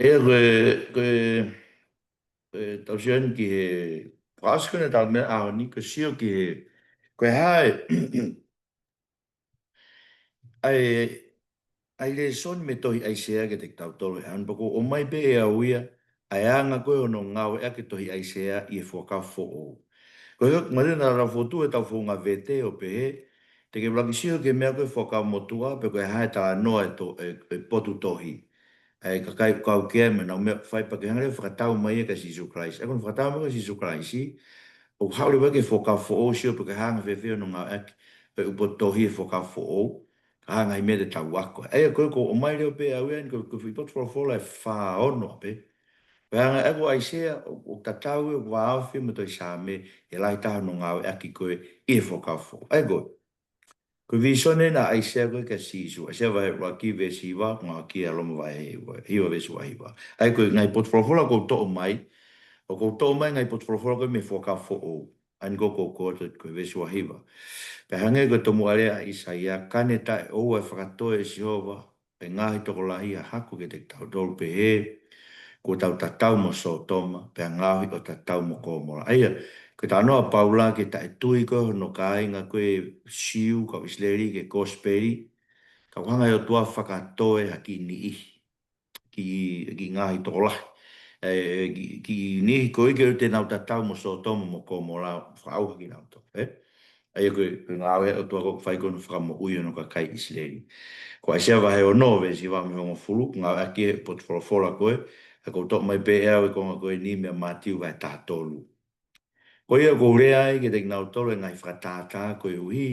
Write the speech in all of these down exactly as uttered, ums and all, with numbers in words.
ʻIa, ko e, ko e, ko e tau sio eni ki he, fakaʻosi ko eni ʻetau meʻa ʻaho ni, ko e sio ki he, ko e hā e, ʻa e, ʻa e lēsoni mei he tohi ʻAisea kiate kitautolu he ʻaho ni, pea ʻoku ʻomai pē ʻe au ia, ʻa e anga ko ē hono ngāueʻaki e tohi ʻAisea ʻi he Fuakava Foʻou. Ko e hā, mālie naʻa tau fokotuʻu ʻetau founga vete ʻo pehē, te ke ʻuluaki sio ki he meʻa ko e Fuakava Motuʻa, pe ko e hā e talanoa e to-, e, e potu tohi. ʻA e kakai ʻoku kau ki ai mo ʻenau meʻa ʻoku fai pea ke hanga leva ʻo fakatau mai ia kia Sīsū Kalaisi. ʻA ia ko hono fakatau mai kia Sīsū Kalaisi, ʻoku haʻu leva ki he Fuakava Foʻou, sio pe ko e hā e anga fēfē hono ngāueʻaki e ʻū potu tohi he Fuakava Foʻou, ka hā e ngaahi meʻa te tau ako. ʻA ia ko e, ʻoku ʻomai leva pē ʻe au ia eni, ko e, ko e foʻi potu folofola ʻe fā ono pē. Ko e anga ʻa e ko ʻAisea, ʻoku, ʻoku tatau ia, ʻoku vāofi mo e tohi Saame, ʻi he lahi taha hono ngāueʻaki ko ē ʻi he Fuakava Foʻou. ʻA ia ko e, ko e vīsone eni ʻa ʻAisea ko ē kia Sīsū, ʻAisea vahe ʻuluaki veesi hiva, ngāueʻaki ʻe Loma vahe hiva, hiva veesi ua hiva. ʻA ia ko e ngaahi potu folofola ʻoku ou toʻo mai, ʻoku ou toʻo mai e ngaahi potu folofola ko ē mei he Fuakava Foʻou. ʻA eni ko e, ko e, ko e, ko e veesi ua hiva. Pea hangē ko e tomuʻa lea ʻa ʻĪsaia, ka ne taʻeʻoua e fakatoe ʻe Sihova, ʻa e ngaahi tokolahi ʻa Hako kiate kitautolu, pehē, kuo tau tatau mo Sōtoma, pea ngaohi ʻo tatau mo Kōmola. ʻA ia, ko e talanoa ʻa Paula ki he taʻetui ko ē hono kāinga ko ē Siu, kau ʻIsileli, ki he kosipeli, ka ʻoku hanga ʻe he ʻOtua ʻo fakatoe ha kiʻi niʻihi, kiʻi, kiʻi ngaahi tokolahi. ʻE, kiʻi, kiʻi niʻihi ko ē ke ʻoua te nau tatau mo Sōtoma mo Kōmola, fakaʻauha kinautolu, ē? ʻA ia ko e, ko e ngāue ʻa e ʻOtua ʻoku fai ko hono fakamoʻui hono kakai ʻIsileli. Ko ʻAisea vahe ono veesi hiva mo e hongofulu, ngāueʻaki he potu folofola ko ē, ʻa ia ʻoku ou toʻo mai pē ʻe au e konga ko eni mei Mātiu vahe taha tolu. Ko ia ʻoku ou lea ai kiate kinautolu ʻa e ngaahi fakatātā koeʻuhi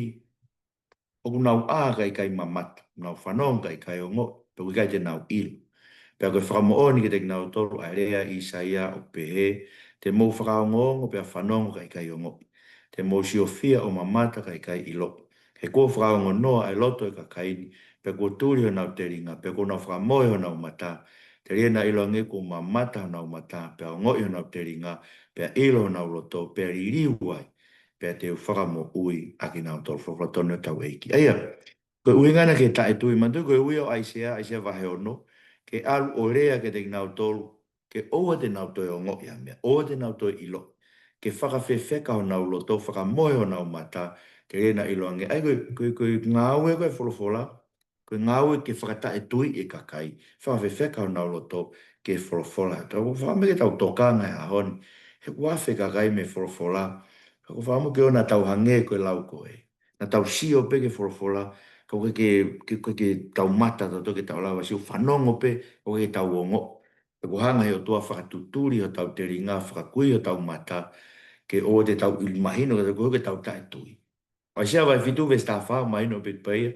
ʻoku nau ʻā ka ʻikai mamata, nau fanongo ka ʻikai ongoʻi, pea ʻoku ʻikai te nau ʻilo. Pea ko e fakamoʻoni kiate kinautolu ʻa e lea ʻa ʻĪsaia ʻoku pehē, te mou fakaongoongo pea fanongo ka ʻikai ongoʻi. Te mou siofia ʻo mamata ka ʻikai ʻilo. He kuo fakaongonoa ʻa e loto ʻo e kakai ni, pea kuo tuli honau telinga, pea kuo nau fakamohe honau mata. Telia naʻa ʻiloange kuo mamata honau mata, pea ongoʻi honau telinga, pea ʻilo honau loto, pea liliu ai, pea te u fakamoʻui ʻa kinautolu. Folofola tonu ʻa hotau ʻEiki. ʻA ia, ko e ʻuhinga ena ki he taʻetui, manatuʻi ko e ui ʻa ʻAisea, ʻAisea vahe ono, ke ʻalu ʻo lea kiate kinautolu, ke ʻoua te nau toe ongoʻi ha meʻa, ʻoua te nau toe ʻilo, ke fakafefeka honau loto, fakamohe honau mata, telia naʻa ʻiloange. ʻA ia ko e, ko e, ko e ngāue ko ē ʻa e folofola, ko e ngāue ke fakataʻetuiʻi e kakai, fakafefeka honau loto ki he folofola. Tau fakaʻamu ke tau tokanga he ʻaho ni, he ʻoku afe e kakai mei he folofola, ka ʻoku ou fakaʻamu ke ʻoua naʻa tau hangē ko e lau ko ē. Naʻa tau sio pē ki he folofola, ka ʻoku ʻikai ke, ke, ke, ke tau mata tautolu ke tau lava sio, fanongo pē, ka ʻoku ʻikai ke tau ongoʻi. Pea ʻoku hanga ʻe he ʻOtua ʻo fakatutuli hotau telinga, fakakui hotau mata, ke ʻoua te tau ʻilo mahino, ka ko e hā ke tau taʻetui. ʻAisea vahe fitu veesi taha fā, mahino pē pea ia,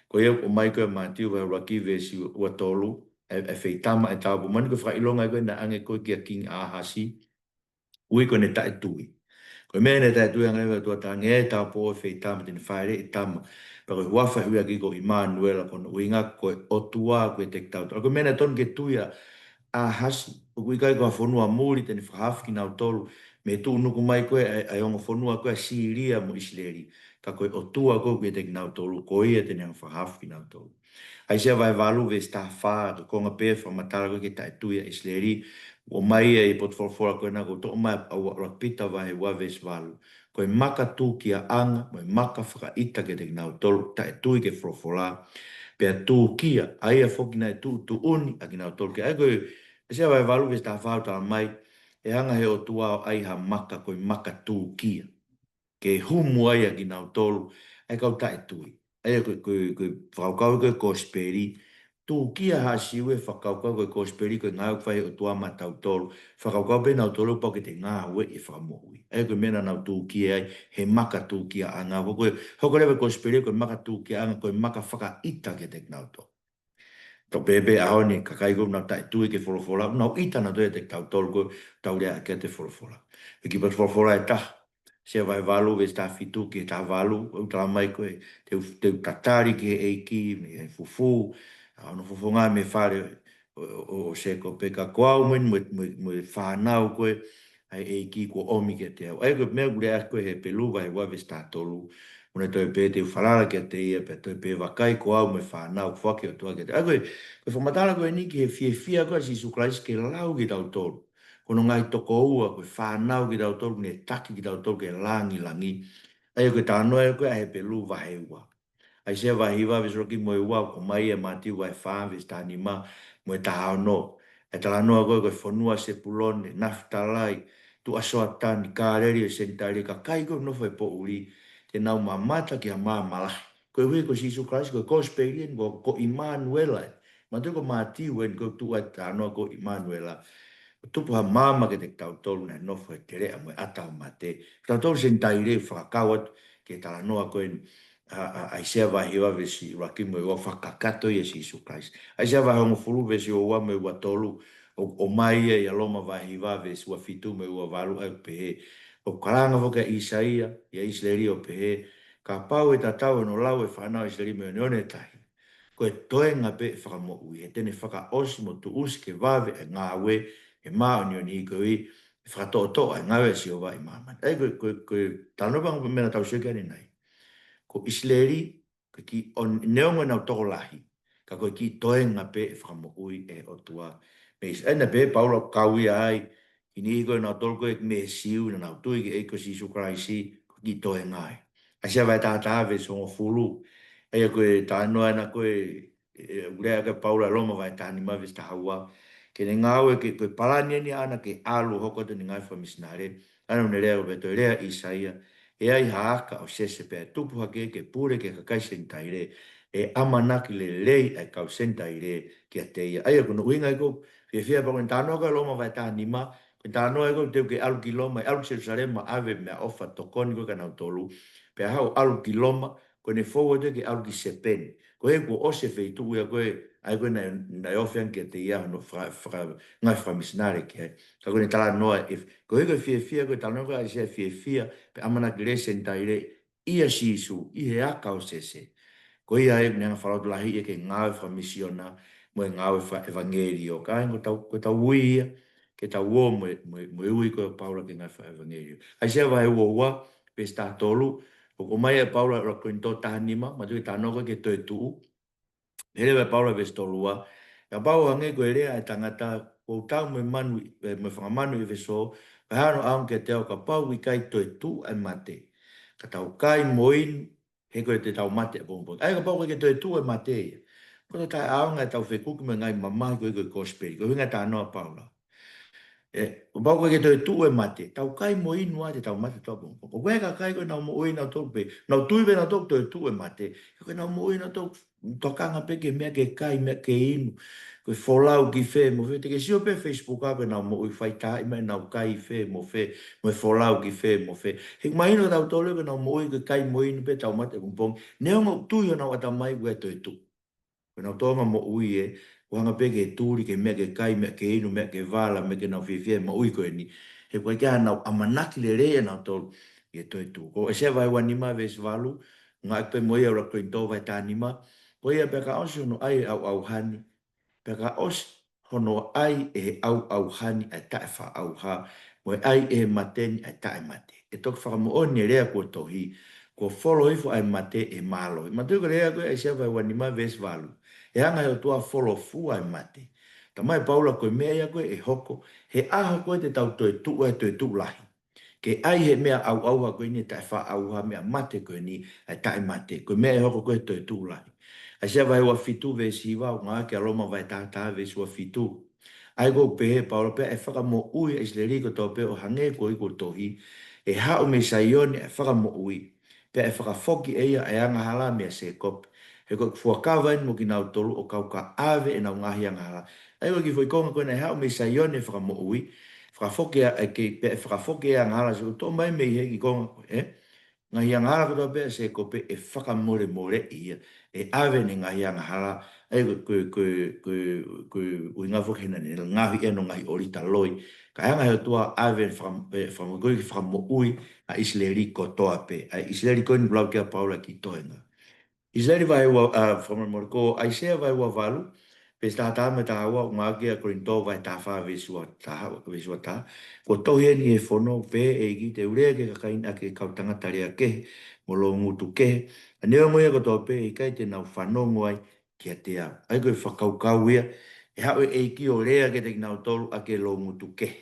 ko ia ʻoku ʻomai ko ē ʻe Mātiu vahe ʻuluaki veesi ua tolu, ʻa e, ʻa e feitama ʻe taha, pea mahino ko e fakaʻilonga ia ko ē naʻe ʻange ko ē kia Kingi ʻĀhasi, ui ko ʻene taʻetui. Ko e meʻa ʻene taʻetui, hanga leva ʻe he ʻOtua ʻo talaange ʻe taha pē ʻa e feitama te ne fāʻeleʻi e tama. Pea ko e huafa ʻoku ui ʻaki ko ʻImanuela, ko hono ʻuhinga ko e ʻOtua ʻoku ʻiate kitautolu. Ko e meʻa naʻe tonu ke tui ʻa ʻĀhasi, ʻoku ʻikai ko ha fonua muli te ne fakahaofi kinautolu mei he tuʻunuku mai ko ē ʻa e, ʻa e ongo fonua ko ē ʻa Sīlia mo ʻIsileli. Ka ko e ʻOtua ko ē ʻoku ʻiate kinautolu, ko ia te ne hanga ʻo fakahaofi kinautolu. ʻAisea vahe valu veesi taha fā, ko e konga pē fakamatala ko ē ki he taʻetui ʻa ʻIsileli, ʻoku ʻomai ia ʻi he potu folofola ko ena ʻoku ou toʻo mai ʻa ʻUluaki Pita vahe ua veesi valu. Ko e maka tūkiaʻanga, mo e maka fakaʻita kiate kinautolu ʻoku taʻetui ki he folofola, pea tūkia, ʻa ia foki naʻe tuʻutuʻuni ʻa kinautolu ki ai. Ko e, ʻAisea vahe valu veesi taha fā ʻoku tala mai, ʻe hanga ʻe he ʻOtua ʻo ʻai ha maka, ko e maka tūkia, ke humu ai ʻa kinautolu, ʻa e kau taʻetui. ʻA ia ko e, ko e, ko e fakakaukau ko ē kosipeli, tūkia ʻa Siu he fakakaukau ko e kosipeli ko e ngāue ʻoku fai ʻe he ʻOtua maʻatautolu, fakakaukau pē ʻe nautolu pau ke te ngāueʻi e fakamoʻui. ʻA ia ko e meʻa naʻa nau tūkia ai, he maka tūkiaʻanga. Ko e, hoko leva e kosipeli ko e maka tūkiaʻanga, ko e maka fakaʻita kiate kinautolu. Tau pehē pē he ʻaho ni, kakai ko ē ʻoku nau taʻetui ki he folofola, ʻoku nau ʻita nautolu ʻiate kitautolu ko ē ʻoku tau lea ʻaki ʻa e folofola. Ko e kiʻi potu folofola ʻe taha, ʻAisea vahe valu veesi taha fitu ki he taha valu, ʻoku tala mai ko ē, te u, te u tatali ki he ʻEiki mei he fufū, ʻa hono fofonga mei he fale ʻo, ʻo, ʻo, ʻo Sēkope, ka ko au mo e, mo e, mo e, mo e fānau ko ē ʻa e ʻEiki kuo ʻomi kiate au. ʻA ia ko e meʻa ʻoku lea ʻaki ko ē ʻe Hepelū vahe ua veesi taha tolu, ʻOku ne toe pehē te u falala kiate ia, pea toe pehē vakai ko au mo e fānau, foaki ʻe he ʻOtua kiate au. ʻA ia ko e, ko e fakamatala ko eni ki he fiefia ko ē ʻa Sīsū Kalaisi ke lau kitautolu. Ko hono ngaahi tokoua, ko e fānau kitautolu, ne taki kitautolu ki he langilangi. ʻA ia ko e talanoa ia ko ē ʻa Hepelū vahe ua. ʻAisea vahe hiva veesi ʻuluaki mo e ua, ʻomai ʻe Mātiu vahe fā veesi taha nima mo e taha ono. ʻA e talanoa ko ē ko e fonua Sepulone, Nafitalai, tuʻa Soatani, Kāleli ʻo e Senitaile, kakai ko ē ʻoku nofo he poʻuli, te nau mamata ki ha maama lahi. Koeʻuhi ko Sīsū Kalaisi, ko e kosipeli eni, ko, ko ʻImanuela eni. Mātuʻa ko Mātiu eni, ko e tuʻu ʻa e talanoa ko ʻImanuela. Ko e tupu ha maama kiate kitautolu naʻe nofo he teleʻa mo e ʻata ʻo mate. Kitautolu Senitaile, fakakau atu ki he talanoa ko eni ʻa, ʻa, ʻAisea vahe hiva veesi ʻuluaki mo e ua, fakakakato ia ʻa Sīsū Kalaisi. ʻAisea vahe hongofulu veesi ua ua mo e ua tolu, ʻo, ʻomai ia ʻia Loma vahe hiva veesi ua fitu mo e ua valu, ʻa ia ʻoku pehē, ʻoku kalanga foki ʻa ʻĪsaia ʻia ʻIsileli ʻo pehē, kapau ʻe tatau hono lau ʻe he fānau ʻa ʻIsileli mei he oneone ʻo e tahi, ko e toenga pē ʻe fakamoʻui, he te ne fakaʻosi mo tuʻusi ke vave ʻa e ngāue ʻa e māʻoniʻoni, koeʻuhi ʻe fakatoʻotoʻo ʻa e ngāue ʻa Sihova ʻi māmani. ʻA ia ko e, ko e, ko e talanoa pē ʻa e meʻa naʻa tau sio ki ai ʻanenai. Ko ʻIsileli, ko e kiʻi, ʻo neongo ʻenau tokolahi, ka ko e kiʻi toenga pē ʻe fakamoʻui ʻe he ʻOtua mei ʻIsileli. ʻA ia naʻe pehē ʻe Paula ʻoku kau ia ai ki he niʻihi ko ē naʻa nau tolu ko ē mei he Siu naʻa nau tui ki he ʻEiki ko Sīsū Kalaisi, ko e kiʻi toenga ia. ʻAisea vahe taha taha veesi hongofulu. ʻA ia ko e talanoa ena ko ē, ʻe, ʻoku lea ki ai ʻa Paula ʻi Loma vahe taha nima veesi taha ua. Ke ne ngāue ke, ko e palani eni ʻaʻana ke ʻalu ʻo hoko atu ʻene ngāue fakamisinale. ʻA ia naʻa ne lea, ʻo pehē, toe lea ʻa ʻĪsaia, ʻe ai ha aka ʻo Sese pea ʻe tupu hake ke pule ki he kakai Senitaile, ʻe ʻamanaki lelei ʻa e kau Senitaile kiate ia. ʻA ia ko hono ʻuhinga ia ʻoku ou fiefia pē ko e talanoa ko ē Loma vahe taha nima, ko e talanoa ia ʻoku teu ke ʻalu ki Loma, ʻe ʻalu ki Selusalema, ʻave meʻaʻofa tokoni ko ē kia nautolu, pea haʻu ʻalu ki Loma, ko ʻene fou atu ia ke ʻalu ki Sipeni. Koeʻuhi kuo ʻosi e feituʻu ia ko ē, ʻa ia ko ē naʻe, naʻe ofi ange kiate ia hono faka-, faka-, ngāue fakamisinale ki ai. Ka ko ʻene talanoa ē, koeʻuhi ko e fiefia, ko e talanoa ko ē ʻa ʻAisea, fiefia, pea ʻamanaki lelei Senitaile ʻia Sīsū, ʻi he aka ʻo Sese. Ko ia ai ʻoku ne hanga ʻo fakalotolahiʻi ia ki he ngāue fakamisiona mo e ngāue fakaʻevangeliō. Ka ʻi ai ko ʻetau, ko ʻetau ui ia, ke tau ō mo e, mo e, mo e ui ko ē ʻa Paula ki he ngāue fakaʻevangeliō. ʻAisea vahe ua ua, veesi taha tolu, ʻoku ʻomai ʻe Paula ʻi he ʻuluaki Kolinitō taha nima, mātuʻaki talanoa ko ē ki he toetuʻu. Pehē leva ʻe Paula veesi tolu ua, kapau ʻo hangē ko e lea ʻa e tangata, kuo u tau mo e manu, ʻe, mo e fanga manu ʻi ʻEfesō, kae hā hono ʻaonga kiate au kapau ʻoku ʻikai toetuʻu ʻa e mate, ka tau kai mo inu, he ko e te tau mate ʻapongipongi. ʻA ia kapau ʻoku ʻikai ke toetuʻu ʻa e mate ia, ko e taʻeʻaonga ʻetau fekuki mo e ngaahi mamahi ko ē ko e kosipeli, ko e ʻuhinga e talanoa ʻa Paula. ʻE, kapau ʻoku ʻikai ke toetuʻu ʻa e mate, tau kai mo inu ʻa e te tau mate ʻapongipongi. Ko e kakai ko ē naʻa nau moʻui nautolu pē, naʻa nau tui pē nautolu toetuʻu ʻa e mate, ka ko ʻenau moʻui nautolu tokanga pē ki he meʻa ke kai, meʻa ke inu, ko e folau ki fē mo fē. Te ke sio pē Facebook ʻa ko ʻenau moʻui, faitaaʻi mai ʻenau kai fē mo fē, mo e folau ki fē mo fē. He mahino kiate kitautolu ko ʻenau moʻui ko e kai mo inu pē tau mate ʻapongipongi. Neongo ʻoku tui honau ʻatamai ʻoku ʻikai toetuʻu. Ko ʻenau tōʻonga moʻui ē, ʻoku hanga pē ke tuli ki he meʻa ke kai, meʻa ke inu, meʻa ke vala, meʻa ke nau fiefia he moʻui ko eni. He ʻoku ʻikai ke nau ʻamanaki lelei ʻe nautolu ʻi he toetuʻu. Ko ʻAisea vahe ua nima veesi valu, ngaahi pē mo ia ʻuluaki Kolinitō vahe taha nima, ko ia pea ka ʻosi hono ʻai ʻe he ʻauʻauha ni, pea ka ʻosi hono ʻai ʻe he ʻauʻauha ni ʻa e taʻefaʻauha, mo e ʻai ʻe he mate ni ʻa e taʻemate, ʻe toki fakamoʻoni e lea kuo tohi, kuo folo hifo ʻa e mate ʻe he mālohi. Mātuʻaki ko e lea ko ē ʻAisea vahe ua nima veesi valu, ʻe hanga ʻe he ʻOtua ʻo folo fua ʻa e mate. Talamai ʻe Paula ko e meʻa ia ko ē ʻe hoko he ʻaho ko ē te tau toetuʻu ai, toetuʻu lahi. Ke ʻai ʻe he meʻa ʻauʻauha ko eni, taʻefaʻauha, meʻa mate ko eni, ʻa e taʻemate, ko e meʻa ʻe hoko ko ē he toetuʻu lahi. ʻAisea vahe ua fitu veesi hiva, ʻo ngāueʻaki ʻa Loma vahe taha taha veesi ua fitu. ʻA ia ʻoku pehē ʻe Paula, pea ʻe fakamoʻui ʻa ʻIsileli kotoa pē ʻo hangē ko ia kuo tohi, ʻe haʻu mei Saione ʻa e Fakamoʻui, pea ʻe fakafoki ʻe ia ʻa e angahala meia Sēkope. He ko ʻeku fuakava eni mo kinautolu, ʻo kau ka ʻave ʻenau ngaahi angahala. ʻA ia ko e kiʻi foʻi konga ko ē naʻe haʻu mei Saione e Fakamoʻui, fakafoki ʻa e, ke, pea ʻe fakafoki ʻa e angahala, so toʻo mai mei he kiʻi konga ko ē, ē? Ngaahi angahala kotoa pē ʻa Sēkope ʻe fakamolemoleʻi ia, ʻe ʻave ʻene ngaahi angahala. ʻA ia ko e, ko e, ko e, ko e, ko e ʻuhinga foki he naʻa ne ngaohi ʻe ia hono ngaahi ʻōlita loi. Kae hanga ʻe he ʻOtua ʻo ʻave faka-, ʻe, fakamoʻui, fakamoʻui ʻa ʻIsileli kotoa pē. ʻA ʻIsileli ko eni ʻoku lau ki ai ʻa Paula e kiʻi toenga. ʻIsileli vahe ua, ʻa, fakamolemole, ko ʻAisea vahe ua valu, veesi taha taha mo e taha ua, ʻoku ngāueʻaki ʻa Kolinitō vahe taha fā veesi ua taha, veesi ua taha. Kuo tohi eni ʻi he fono, pehē ʻe he ʻEiki, te u lea ki he kakai ni ʻaki e kau tangata lea kehe mo loungutu kehe. Ka neongo ia kotoa pē, ʻe ʻikai te nau fanongo ai kiate au. ʻA ia ko e fakakaukau ia, ʻe haʻu e ʻEiki ʻo lea kiate kinautolu ʻaki e loungutu kehe.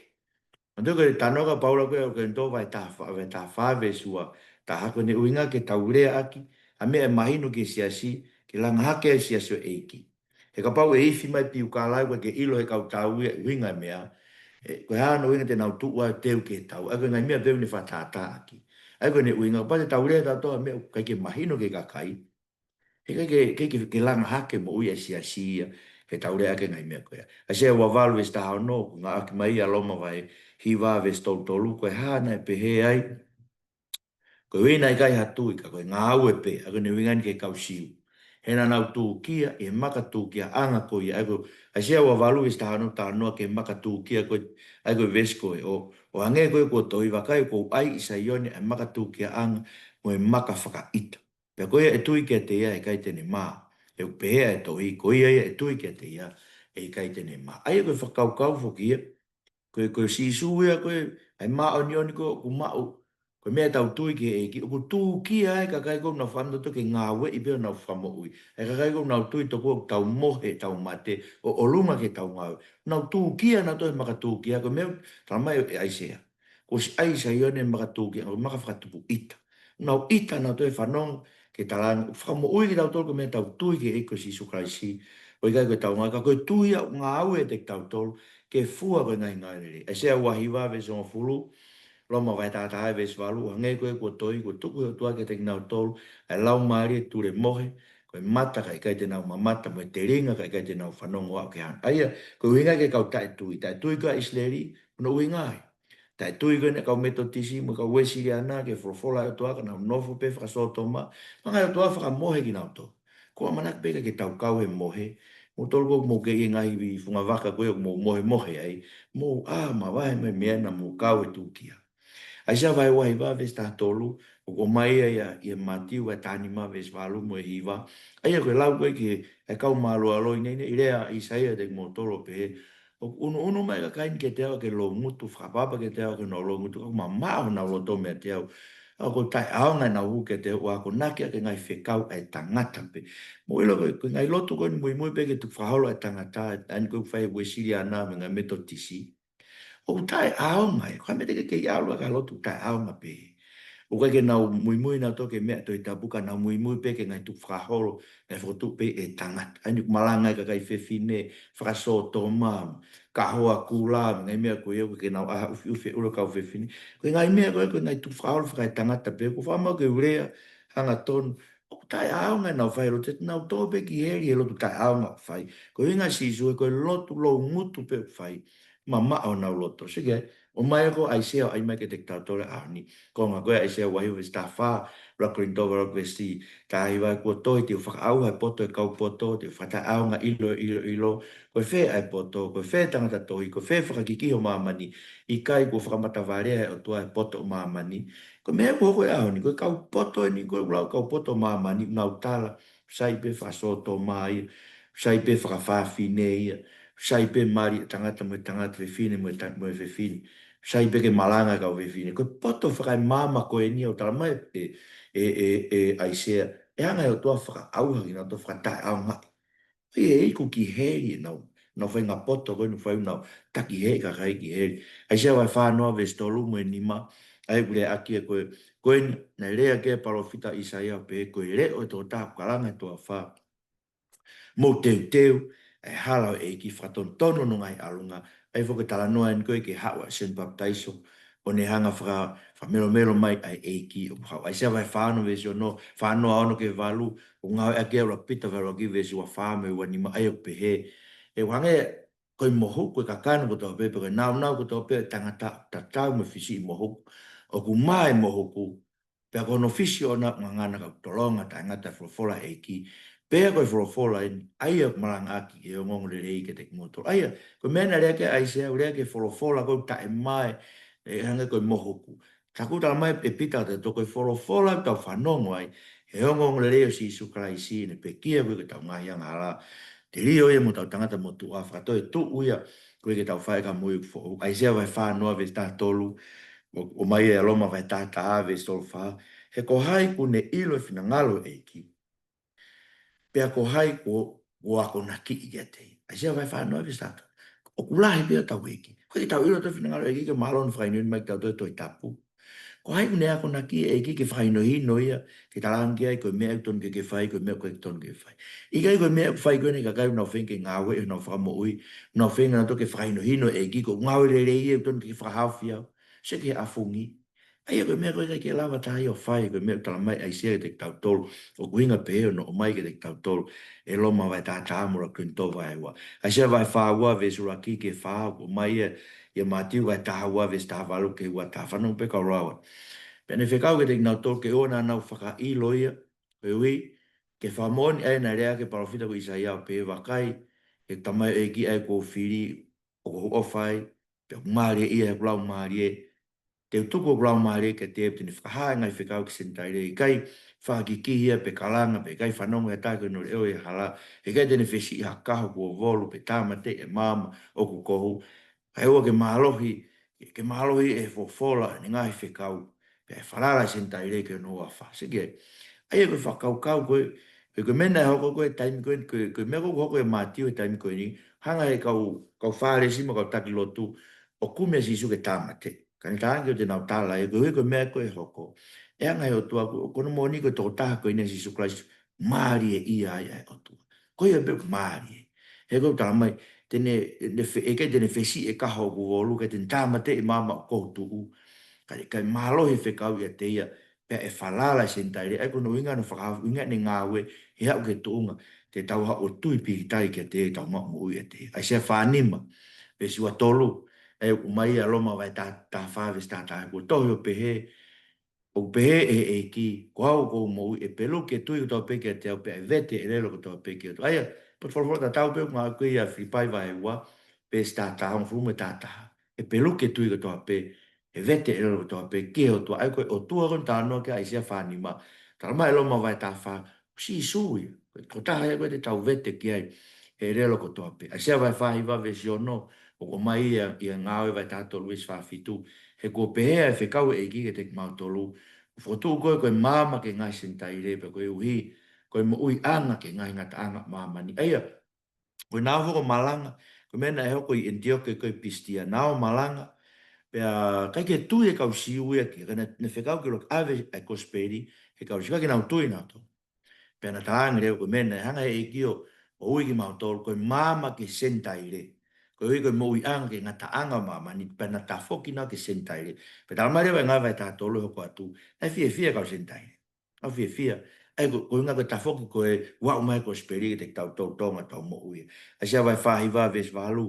Manatuʻi ko e talanoa ʻa Paula ko ē ʻi he Kolinitō vahe taha fā, vahe taha fā veesi ua taha, ko ʻene ʻuhinga ke tau lea ʻaki ʻa e meʻa ʻe mahino ki he siasi, ke langa hake ai e siasi ʻo e ʻEiki. He kapau ʻe ifi mai e piukala, ʻoku ʻikai ke ʻilo ʻe he kau tau ia e ʻuhinga e meʻa, ē, ko e hā hono ʻuhinga te nau tuʻu ai ʻo teu ki he tau? ʻA ia ko e ngaahi meʻa pē ʻoku ne fakatātā ʻaki. ʻA ia ko ʻene ʻuhinga, kapau te tau lea tautolu ʻa e meʻa ʻoku ʻikai ke mahino ki he kakai, he ʻikai ke, ke, ke, ke langa hake e moʻui ʻa e siasi ia, he tau lea ʻaki e ngaahi meʻa ko ia. ʻAisea ua valu veesi taha ono, ʻoku ngāueʻaki mai ʻa Loma vahe hiva veesi tolu tolu, ko e hā naʻe pehē ai, koeʻuhi naʻe ʻikai ha tui, ka ko e ngāue pē, ʻa ia ko ʻene ʻuhinga eni ki he kau Siu. He naʻa nau tūkia ʻi he maka tūkiaʻanga ko ia, ʻa ia ko ʻAisea ua valu veesi taha ono, taha noa ki he maka tūkia ko ē, ʻa ia ko e veesi ko ē ʻo, ʻo hangē ko ia kuo tohi, vakai, ʻoku ou ʻai ʻi Saione ʻa e maka tūkiaʻanga mo e maka fakaʻita. Pea ko ia ʻe tui kiate ia ʻe ʻikai te ne mā. He ʻoku pehē ʻe he tohi, ko ia ia ʻe tui kiate ia ʻe ʻikai te ne mā. ʻA ia ko e fakakaukau foki ia, ko e, ko e Sīsū ia ko ē, ʻa e māʻoniʻoni ko ē ʻoku maʻu, ko e meʻa ʻetau tui ki he ʻEiki, ʻoku tūkia ai e kakai ko ē ʻoku nau fakaʻamu tautolu ke ngāueʻi pē honau fakamoʻui. ʻA e kakai ko ē ʻoku nau tui tokua ʻoku tau mohe, tau mate, ʻo ʻolunga ki heʻetau ngāue. Nau tūkia nautolu he maka tūkia, ko e meʻa ʻoku talamai ʻe ʻAisea. Kuo ʻosi ʻai ʻi Saione e maka tūkia, ko e maka fakatupu ʻita. Nau ʻita nautolu he fanongo ki he talaange, fakamoʻui kitautolu ko e meʻa ʻetau tui ki he ʻEiki ko Sīsū Kalaisi. ʻOku ʻikai ko ʻetau ngāue, ka ko e tui ia ʻoku ngāue ʻiate kitautolu ke fua ko e ngaahi ngāue lelei. ʻAisea ua hiva veesi hongofulu, Loma vahe taha taha veesi valu, hangē ko ia kuo tohi, kuo tuku ʻe he ʻOtua kiate kinautolu ʻa e laumālie tulemohe, ko e mata ka ʻikai te nau mamata, mo e telinga ka ʻikai te nau fanongo aʻu ki he hā. ʻA ia, ko e ʻuhinga ki he kau taʻetui, taʻetui ko ē ʻa ʻIsileli, ko hono ʻuhinga ia. Taʻetui ko eni ʻa e kau Metotisi mo e kau Uēsiliana ki he folofola ʻa e ʻOtua, ka nau nofo pē fakasōtoma, hanga ʻe he ʻOtua ʻo fakamohe kinautolu. Ko e ʻamanaki pē ke tau kau he mohe, moutolu ko ē ʻoku mou kei ʻi he ngaahi funga vaka ko ē ʻoku mou mohemohe ai, mou ʻā mavahe mei he meʻa naʻa mou kau he tūkia. ʻAisea vahe ua hiva veesi taha tolu, ʻoku ʻomai ia ʻi he Mātiu vahe taha nima veesi valu mo e hiva. ʻA ia ko e lau ko ē ki he, ʻa e kau mālualoi nei, naʻe lea ʻa ʻAisea kiate kimoutolu ʻo pehē, ʻoku ʻunuʻunu mai e kakai ni kiate au ʻaki e loungutu, fakaʻapaʻapa kiate au ʻaki honau loungutu, ka ʻoku mamaʻo honau loto meiate au. ʻA ia ʻoku taʻeʻaonga ʻenau hū kiate au, ʻo akonaki ʻaki e ngaahi fekau ʻa e tangata pē. Mou ʻilo ko e, ko e ngaahi lotu ko eni muimui pē ki he tukufakaholo ʻa e tangata, ʻa eni ko ē ʻoku fai ʻe he Uēsiliana mo e ngaahi Metotisi. ʻOku taʻeʻaonga ia, ko e meʻa te ke kei ʻalu ai ki ha lotu taʻeʻaonga pē. ʻOku ʻikai ke nau muimui nautolu ki he meʻa Tohi Tapu, ka nau muimui pē ki he ngaahi tukufakaholo, ngaahi fokotuʻu pē ʻa e tangata. ʻA eni ʻoku malanga ai e kakai fefine, fakasōtoma, kahoa kula, mo e ngaahi meʻa ko ia, ʻoku ʻikai ke nau ʻā ʻo ʻufiʻufi e ʻulu ʻo e kau fefine. Ko e ngaahi meʻa ko ē, ko e ngaahi tukufakaholo fakaetangata pē, ʻoku ou fakamālō ke u lea hangatonu. ʻOku taʻeʻaonga ʻenau fai e lotu, te nau tō pē ki heli he lotu taʻeʻaonga ʻoku fai. Ko e ʻuhinga ʻa Sīsū ia ko e lotu loungutu pē ʻoku fai, mamaʻo honau loto. Sio ki ai, ʻomai ko ē ʻa ʻAisea ʻo ʻai mai kiate kitautolu he ʻaho ni. Konga ko ē ʻa ʻAisea ua hiva veesi taha fā, ʻuluaki Kolinitō valu veesi taha hiva, kuo tohi, te u fakaʻauha e poto ʻo e kau poto, te u fakataʻeʻaonga ʻilo e ʻiloʻilo. Ko e fē ʻa e poto, ko e fē tangata tohi, ko e fē fakakikihi ʻo māmani? ʻIkai kuo fakamatavarea ʻe he ʻOtua e poto ʻo māmani? Ko e meʻa ʻoku hoko he ʻaho ni, ko e kau poto eni, ko e ʻū lau kau poto ʻo māmani, nau tala, sai pē fakasōtoma ia, sai pē fakafafine ia, sai pē mali e tangata mo e tangata, fefine mo e ta-, mo e fefine, sai pē ke malanga e kau fefine. Ko e poto fakaemāmani ko eni ʻoku talamai ʻe, ʻe, ʻe, ʻe ʻAisea, ʻe hanga ʻe he ʻOtua ʻo fakaʻauha kinautolu, fakataʻeʻaongaʻi. ʻOku ʻikai ke iku ki heli ʻenau, ʻenau faʻahinga poto ko eni, fai ʻenau taki hē e kakai ki heli. ʻAisea vahe fā noa veesi tolu mo e nima, ʻa ia ʻoku lea ʻaki ia ko ē, ko eni naʻe lea ki ai e palōfita ʻAisea ʻo pehē, ko e leʻo ʻo e tokotaha ʻoku kalanga he toafa. Mou teuteu ʻa e hala ʻo e ʻEiki, fakatonutonu hono ngaahi ʻalunga. ʻA ia foki ko e talanoa eni ko ē ki he haʻu ʻa Sione Papitaiso, ʻo ne hanga ʻo faka-, fakamelomelo mai ʻa e ʻEiki ʻoku haʻu. ʻAisea vahe fā ono veesi ono, fā noa ono ki he valu, ʻoku ngāueʻaki ʻe ʻUluaki Pita vahe ʻuluaki veesi ua fā mo e ua nima, ʻa ia ʻoku pehē, ʻe hangē ko e mohuku, ko e kakano kotoa pē, pe ko e nāunau kotoa pē ʻo e tangata, tatau mo e fisiʻi mohuku. ʻOku mā e mohuku, pea ko hono fisi ʻoʻona ʻoku ngangana, ka ʻoku tolonga taʻengata e folofola ʻa e ʻEiki. Pea ko e folofola eni, ʻa ia ʻoku malangaʻaki ʻe he ongoongolelei kiate kimoutolu. ʻA ia, ko e meʻa naʻe lea ki ai ʻAisea, ʻoku lea ki he folofola ko ē ʻoku taʻemaʻa ē, ʻe hangē ko e mohuku. Ka ʻoku talamai ʻe Pita kiate kitautolu ko e folofola ʻoku tau fanongo ai, he ongoongolelei ʻo Sīsū Kalaisi, ʻene pekia ko ē ki hotau ngaahi angahala, ʻe lī ʻo ia mo ʻetau tangata motuʻa, fakatoetuʻu ia, ko e ke tau fai ka mui foʻou. ʻAisea vahe fā noa veesi taha tolu, ʻo, ʻomai ʻe Loma vahe taha taha veesi tolu fā. He ko hai kuo ne ʻilo e finangalo ʻo e ʻEiki, pea ko hai kuo, kuo akonakiʻi kiate ia. ʻAisea vahe fā noa veesi taha tolu. ʻOku lahi pē ʻetau ʻEiki. Ko e ke tau ʻilo ʻetau finangalo ʻo e ʻEiki ke mālō hono fakahinohino mai kiate kitautolu ʻe he Tohi Tapu. Ko hai kuo ne akonakiʻi e ʻEiki ke fakahinohino ia, ke talaange ai ko e meʻa ʻoku totonu ke ke fai, ko e meʻa ʻoku ʻikai ke totonu ke ke fai, ʻikai ko e meʻa ʻoku fai ko eni ʻe he kakai ʻoku nau feinga ke ngāueʻi honau fakamoʻui, ʻoku nau feinga nautolu ke fakahinohino e ʻEiki ko e ngāue lelei ʻoku totonu ke ke fakahaofi au. Sio ki he ʻafungi. ʻA ia ko e meʻa ko ē ʻikai ke lava taha ia ʻo fai, ko e meʻa ʻoku talamai ʻe ʻAisea kiate kitautolu, ʻoku ʻuhinga pē ʻi hono ʻomai kiate kitautolu ʻe Loma vahe taha taha mo e ʻuluaki Kolinitō vahe ua. ʻAisea vahe fā ua veesi ʻuluaki ki he fā, ʻoku ʻomai ia ʻia Mātiu vahe taha ua veesi taha valu ki he ua taha, fanongo pē kau lau. Pea ne fekau kiate kinautolu ke ʻoua naʻa nau fakaʻilo ia, koeʻuhi ke fakamoʻoni ʻa ia naʻe lea ʻaki ʻe he palōfita ko ʻĪsaia ʻo pehē, Vakai, ʻe Tamai ʻEiki ʻa ia kuo u fili, ʻoku ou ʻofa ai, pea ʻoku mālieʻia ʻi hoku laumālie, te u tuku hoku laumālie kiate ia, te ne fakahā ʻa e ngaahi fekau ki he Senitaile, ʻe ʻikai fakakikihi ia pe kalanga, pea ʻe ʻikai fanongo ʻe ha taha ki hono leʻo ʻi he hala, ʻe ʻikai te ne fesiʻi ha kaho kuo volu, pe tāmateʻi e maama ʻoku kohu, kae ʻoua ke mālohi, ke mālohi ʻe he folofola ʻene ngaahi fekau, pea ʻe falala e Senitaile ki hono huafa. Sio ki ai. ʻA ia ko e fakakaukau ko ē, ko e, ko e meʻa naʻe hoko ko ē taimi ko ē, ko e, ko e meʻa ko ē ʻoku hoko ʻia Mātiu he taimi ko eni, hanga ʻe he kau, kau Fālesi mo e kau taki lotu ʻo kumi ʻa Sīsū ke tāmateʻi. Ka ne talaange ʻoku ʻikai te nau tala ia, koeʻuhi ko e meʻa ko ē ʻe hoko, ʻe hanga ʻe he ʻOtua ko, ko hono moʻoni ko e tokotaha ko eni ʻa Sīsū Kalaisi, mālieʻia ai ʻa e ʻOtua. Ko ia pē ʻoku mālie. He ʻoku talamai, te ne, ne fe-, ʻe ʻikai te ne fesiʻi e kaho ʻoku volu, ʻikai te ne tāmateʻi e maama ʻoku kohu tuʻu. Kae, kae mālohi e fekau ʻiate ia, pea ʻe falala e Senitaile, ʻa ia ko hono ʻuhinga hono fakahaofi, ʻuhinga ʻene ngāue, he aʻu ki he tuʻunga te tau haʻu ʻo tui pīkitai kiate ia, tau maʻu moʻui ʻiate ia. ʻAisea fā nima, veesi ua tolu, ʻa ia ʻoku ʻomai ʻia Loma vahe taha, taha fā veesi taha taha, kuo tohi ʻo pehē, ʻoku pehē ʻe he ʻEiki, ko au ʻoku ou moʻui, ʻe peluki e tui kotoa pē kiate au, pea ʻe vete e ʻelelo kotoa pē ki he ʻOtua. ʻA ia, potu folofola tatau pē ʻoku ngāueʻaki ʻia Filipai vahe ua, veesi taha taha, hongofulu mā taha taha. ʻE peluki e tui kotoa pē, ʻe vete e ʻelelo kotoa pē ki he ʻOtua. ʻA ia ko e ʻOtua ko ē naʻe talanoa ki ai ʻa ʻAisea fā nima, talamai ʻe Loma vahe taha fā, Sīsū ia. Ko e tokotaha ia ko ē te tau vete ki ai e ʻelelo kotoa pē. ʻAisea vahe fā hiva veesi ono, ʻoku ʻomai ia ʻia Ngāue vahe taha tolu veesi fā fitu. He kuo pehē ʻa e fekau ʻa e ʻEiki kiate kimautolu, ʻoku fokotuʻu koe ko e maama ki he ngaahi Senitaile, pea koeʻuhi ko e moʻuiʻanga ki he ngaahi ngataʻanga ʻo māmani. ʻA ia, ko ʻenau ō ʻo malanga, ko e meʻa naʻe hoko ʻi ʻAniteoke ko ē ʻi Pisitia, nau ō ʻo malanga, pea ʻikai ke tui e kau Siu ia ki ai, ka naʻe, naʻe fekau ke ʻuluaki ʻave ʻa e kosipeli ki he kau Siu, ʻikai ke nau tui nautolu. Pea naʻe talaange leva ko e meʻa naʻe hanga ʻe he ʻEiki ʻo, ʻo ui kimautolu ko e maama ki he Senitaile. Koeʻuhi ko e moʻuiʻanga ki he ngataʻanga ʻo māmani, pea naʻe tafoki nau ki he Senitaile. Pea talamai leva ʻe Ngāue vahe taha tolu ʻi he hoko atu, naʻe fiefia e kau Senitaile. Naʻe fiefia. ʻA ia ko, ko e ʻuhinga ko e tafoki ko ē ʻoku aʻu mai e kosipeli kiate kitautolu Tonga ʻoku tau moʻui. ʻAisea vahe fā hiva veesi valu.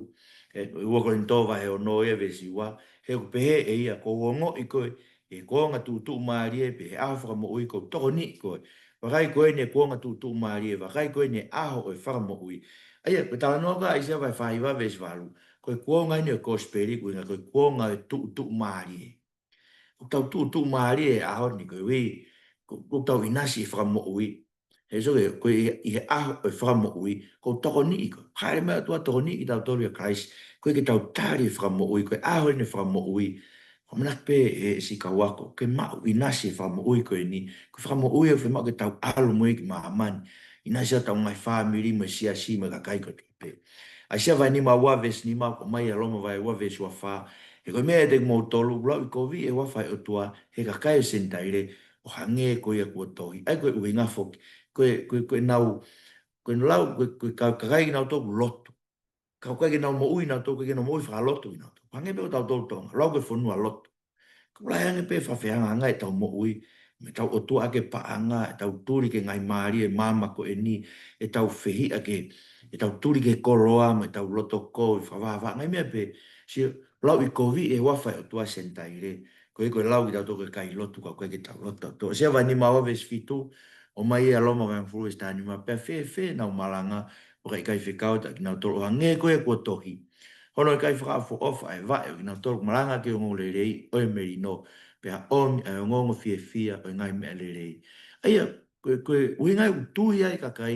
ʻE, ua Kolinitō vahe ono ia veesi ua. He ʻoku pehē ʻe ia, kuo u ongoʻi koe ʻi he kuonga tuʻutuʻumālie, pea ʻi he ʻaho fakamoʻui kuo u tokoniʻi koe. Vakai ko eni e kuonga tuʻutuʻumālie, vakai ko eni e ʻaho ʻo e fakamoʻui. ʻA ia, ko e talanoa ko ē ʻa ʻAisea vahe fā hiva veesi valu, ko e kuonga eni ʻo e kosipeli, ko e ʻuhinga ko e kuonga ʻo e tuʻutuʻumālie. ʻOku tau tuʻutuʻumālie he ʻaho ni koeʻuhi, ko, ʻoku tau ʻinasi he fakamoʻui. He sio ki he, ko e ʻi, ʻi he ʻaho ʻo e fakamoʻui, kuo u tokoniʻi koe. Hāʻele mai e ʻOtua ʻo tokoniʻi kitautolu ʻia Kalaisi, koeʻuhi ke tau tali e fakamoʻui, ko e ʻaho eni ʻo e fakamoʻui. ʻOku ou ʻamanaki pē ʻe, ʻe siʻi kau ako, ke maʻu ʻinasi he fakamoʻui ko eni, ko e fakamoʻui ʻoku fiemaʻu ke tau ʻalu mo ia ki māmani. ʻInasi ʻetau ngaahi fāmili mo e siasi mo e kakai kotoa pē. ʻAisea vahe nima ua veesi nima, ʻoku ʻomai ʻia Loma vahe ua veesi ua fā. He ko e meʻa ʻiate kimoutolu, ʻoku lauʻikoviʻi e huafa ʻo e ʻOtua ʻe he kakai ʻo e Senitaile, ʻo hangē ko ia kuo tohi. ʻA ia ko e ʻuhinga foki. Ko e, ko e, ko ʻenau, ko ʻenau lau, ko e, ko e ka-, kakai kinautolu ʻoku lotu. Ka ʻoku ʻikai ke nau moʻui nautolu, ʻikai ke nau moʻui fakalotu kinautolu. Hangē pē ko tautolu Tonga, lau ko e fonua lotu. Ka ʻoku lahi ange pē fakafehangahangai ʻetau moʻui, mo ʻetau ʻotuaʻaki e paʻanga, ʻetau tuli ki he ngaahi mālie ʻo e maama ko eni, ʻetau fehiʻa ki he, ʻetau tuli ki he koloa, mo ʻetau loto kovi, fakavahavaha, ngaahi meʻa pē, sio, lauʻikoviʻi e huafa ʻo e ʻOtua e Senitaile, koeʻuhi ko e lau kitautolu ko e kakai lotu, ka ʻoku ʻikai ke tau lotu tautolu. ʻAisea vahe nima ua veesi fitu, ʻomai ʻia Loma vahe hongofulu veesi taha nima, pea fēfē ʻenau malanga, ʻo ka ʻikai fekau ʻe kinautolu ʻo hangē ko ia kuo tohi. Hono ʻikai fakaʻofoʻofa ʻa e vaʻe ʻo kinautolu ʻoku malanga ki he ongoongolelei ʻo e melino, pea ʻomi ʻa e ongoongo fiefia ʻo e ngaahi meʻa lelei. ʻA ia, ko e, ko e ʻuhinga ia ʻoku tui ai e kakai,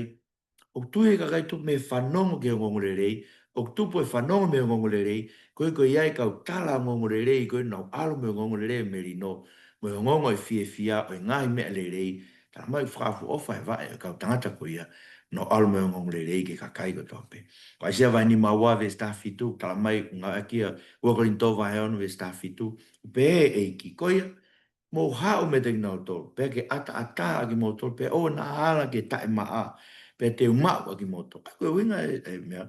ʻOku tui e kakai tupu mei he fanongo ki he ongoongolelei, ʻoku tupu e fanongo mei he ongoongolelei, koeʻuhi ko ia e kau tala ongoongolelei, ko ē ʻoku nau ʻalu mei he ongoongolelei e melino, mo e ongoongo e fiefia ʻo e ngaahi meʻa lelei, talamai ʻoku fakaʻofoʻofa e vaʻe ʻo e kau tangata ko ia, ʻoku nau ʻalu mei he ongoongolelei ki he kakai kotoa pē. Ko ʻAisea vahe nima ua veesi taha fitu, talamai ʻoku ngāueʻaki ia, ua Kolinitō vahe ono veesi taha fitu, pehē ʻe he ʻEiki, ko ia, mou haʻu meiate kinautolu, pea ke ʻataʻatā ʻa kimoutolu, pea ʻoua naʻa ala ki he taʻemaʻa, pea te u maʻu ʻa kimoutolu. ʻA ia ko e ʻuhinga e, e meʻa,